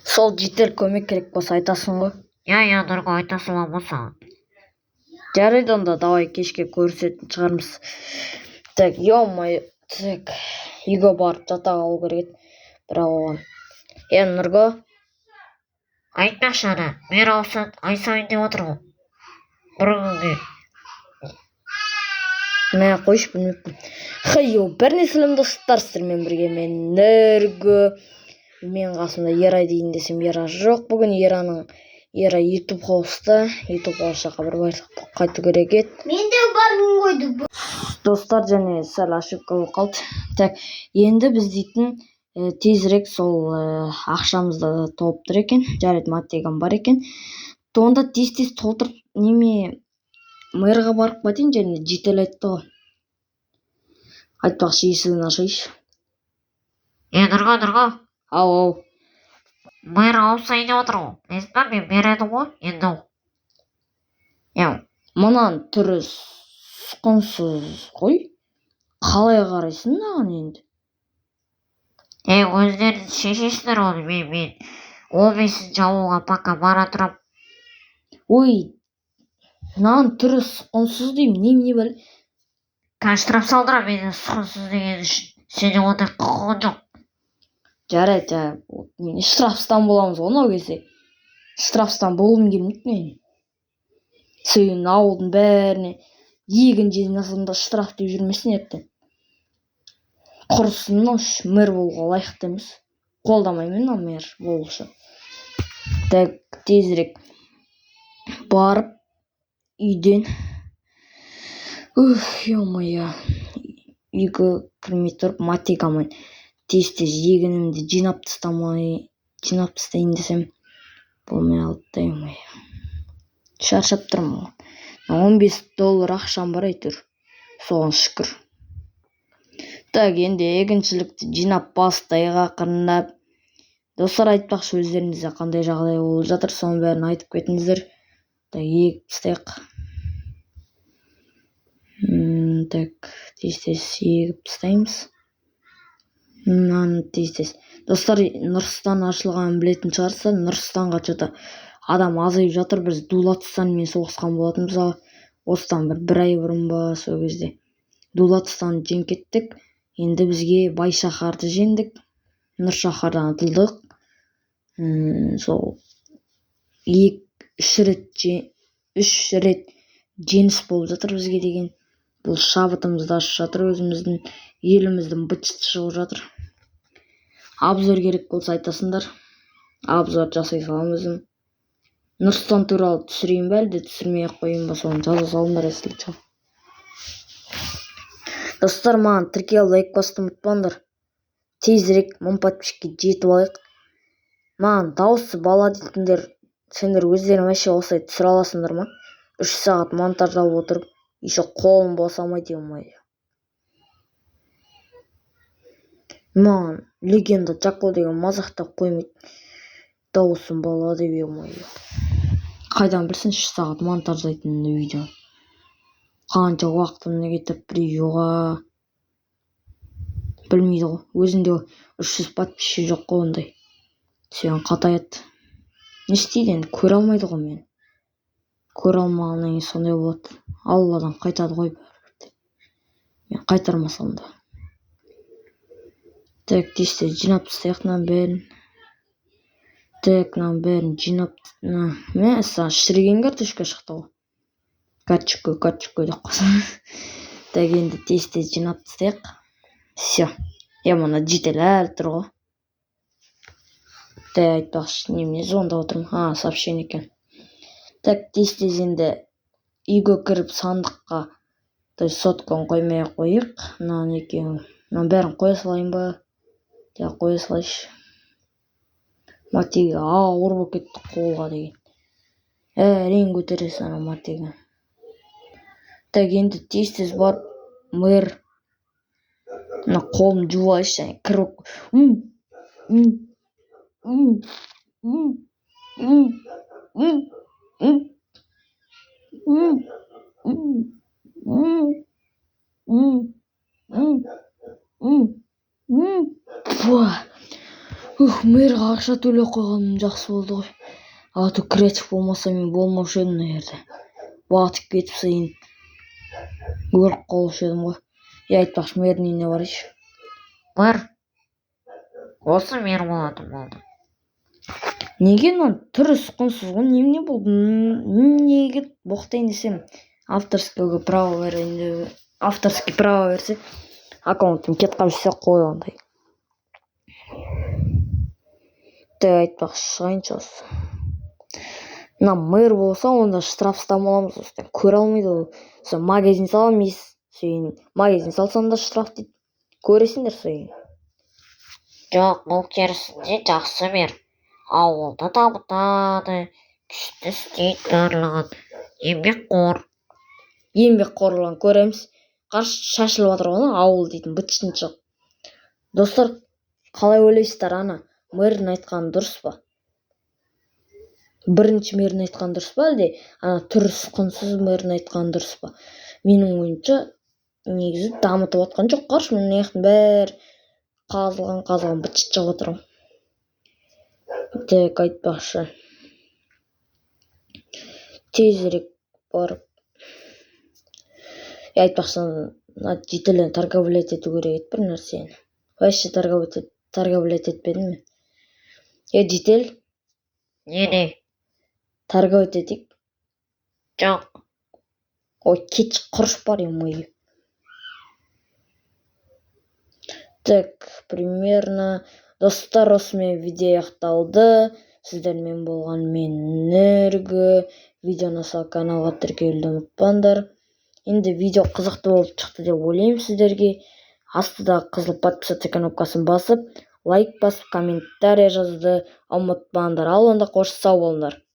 Сол жедел көмек керек болса, айтасың ғой. Иә, Нұрға, айта саламын ғой саған. Жарайды онда, давай, кешке көрісетін шығармыз. Так, ё-моё, так, үйге барып жата қалу керек еді, бірақ оған е, Нұрго. Айтпақшы, ана мэр ауысады ай сайын деп отыр ғой бұрынғы. Мә, қойшы, білмеппін. Хейо, бәріне сәлем, достар! Сіздермен бірге мен, Нұрго. Мен қасымда Ерай дейін десем, Ера жоқ бүгін. Ераның, Ера Ютуб хауста, Ютуб хаус жаққа бір барып қайту керек еді. Мен де барғым қойды. Достар, және сәл ошибка болып қалды. Так, енді біз дейтін тезірек сол ақшамыз да толып тұр екен. Жарайды, мотыгам бар екен, онда тез тез толтырып, неме, мэрға барып қайтайын. Және житель айтты ғой. Айтпақшы, есігін ашайыншы. Е, Нұрға, Нұрға. Ау, ау. Мэр ауысайын деп отыр ғой, білесің ба? Мен мэр едім ғой енді, е. Мынаның түрі ұсқынсыз ғой, қалай қарайсың мынаған енді? Е, өздеріңіз шешесіңдер оны. Мен 15-ауылға пока бара тұрам. Ой, мынаның түрі ұсқынсыз деймін, немене бәле? Қазір штраф салдырамын мені ұсқынсыз деген үшін. Сенде ондай құқығың жоқ. Жарайды, жарайды, немене, штрафстан боламыз ғой мынау кезде. Штрафстан болғым келмейді менің. Сен ауылдың бәріне егін жинасаң да, штраф деп жүрмесін ертең. Құрысын, мынау мэр болуға лайықты емес, қолдамаймын мына мэр болушы. Так, тезірек барып үйден, уф, ё-моё, үйге кірмей тұрып мотыгамен тез тез егінімді жинап тастамай, жинап тастайын десем, болмай қалды да. Ё-моё, шаршап тұрмын ғой. 15 доллар ақшам бар әйтеуір, соған шүкір. Так, енді егіншілікті жинап бастайық ақырындап. Достар, айтпақшы, өздеріңізде қандай жағдай болып жатыр, соның бәрін айтып кетіңіздер. Так, егіп тастайық. Так, тез тез егіп тастаймыз мынаны, тез тез. Достар, Нұрсұлтан ашылғанын білетін шығарсыздар. Нұрсұлтанға че-то адам азайып жатыр. Біз Дулатстанмен соғысқан болатынбыз осыдан бір ай бұрын ба, сол кезде Дулатстанды жеңіп кеттік. Енді бізге Байшаһарды жеңдік, Нұршаһардан ұтылдық. Сол екі үш рет, үш рет жеңіс болып жатыр бізге деген. Бұл шабытымызды ашып жатыр, өзіміздің еліміздің быт-шыты шығып жатыр. Обзор керек болса, айтасыңдар, обзор жасай саламын өзім. Нұрсұлтан туралы түсірейін ба, әлде түсірмей ақ қояйын ба, соны жаза салыңдар, если че. Достар, маған тіркеліп, лайк басуды ұмытпаңдар. Тезірек 1000 подписчикке жетіп алайық. Маған дауысы бала дейтіндер, сендер өздерің вообще осылай түсіре аласыңдар ма? 3 сағат монтаждап отырып, еще қолым босамайды, ё-моё. Маған Легенда Джако деген мазақтап қоймайды, дауысым бала деп. Ё-моё, қайдан білсін 3 сағат монтаждайтынымды видео? Қанша уақытымды кетіріп превьюға, білмейді ғой. Өзінде 300 подписчик жоқ қой ондай. Сен қатаяды, не істейді енді? Көре алмайды ғой мені. Көре алмағаннан кейін сондай болады. Алладан қайтады ғой бәрібір, мен қайтармасам да. Так, тез тез жинап тастайық мынаның бәрін. Так, мынаның бәрін жинап. Мәссаған, шіріген картошка шықты ғой. Картошка, картошка деп қойсам. Так, енді тез тез жинап тастайық. Все. Е, мына житель әлі тұр ғой. Так, айтпақшы, немене звондап отырмын? А, сообщение екен. Так, тез тез енді үйге кіріп, сандыққа, то есть сотканы қоймай ақ қояйық. Мынаның екеуін, мынаның бәрін қоя салайын ба? Так, қоя салайыншы. Мотыга ауыр болып кетті қолға деген, әрең көтересің ана мотыга. Так, енді тез тез барып мэр, мына қолымды жуып алайыншы және кір болып. М, м, м, м, м, м, м, м, м, м, м, м, м. Фу. Ух, мэрға ақша төлеп қойғаным жақсы болды ғой. А то креатив болмаса, мен болмаушы едім мына жерде. Батып кетіп, сайын өліп қалушы едім ғой. Е, айтпақшы, мэрдің үйіне барайыншы. Мэр осы, мэр болатын болды. Неге мынаның түрі ұсқынсыз ғой? Немене болды? Неге боқтайын десем, авторскийге право берейін деп, авторский право берсе, аккаунтым кетіп қалып жүрсе қой ондай. Так, айтпақшы, шығайыншы осы. Мына мэр болса, онда штраф аламыз, осыдан көре алмайды ол. Сол магазин саламын, сен магазин салсаң да штраф дейді. Көресіңдер соны. Жоқ, бұл керісінше жақсы мэр. Ауылды дамытады, күшті істейді барлығын. Еңбекқор. Еңбекқорлығын көреміз. Қарашы, шашылып жатыр ғой ауыл дейтін, быт-шытын шығып. Достар, қалай ойлайсыздар, ана мэрдің айтқаны дұрыс па? Бірінші мэрдің айтқаны дұрыс па, әлде ана түрі ұсқынсыз мэрдің айтқаны дұрыс па? Менің ойымша, негізі дамытып жатқан жоқ. Қарашы, мына жақтың бәрі қазылған, қазылған, быт-шыт шығып жатыр ғой. Так, айтпақшы, тезірек барып, айтпақшы, мына жителден торговлять ету керек еді бір нәрсені. Вообще торговлять етпедім мен. Е, житель. Не, не? Торговать етейік. Жоқ. Ой, кетші, құрыш бар, ё. Так, примерно, достар, осымен видео аяқталды. Сіздермен болған мен, Нергі. Видео ұнаса, каналға тіркелуді ұмытпаңдар. Енді видео қызықты болып шықты деп ойлаймын сіздерге. Астыдағы қызыл подписаться кнопкасын басып, лайк басып, комментарий жазуды ұмытпаңдар. Ал онда қош, сау болыңдар.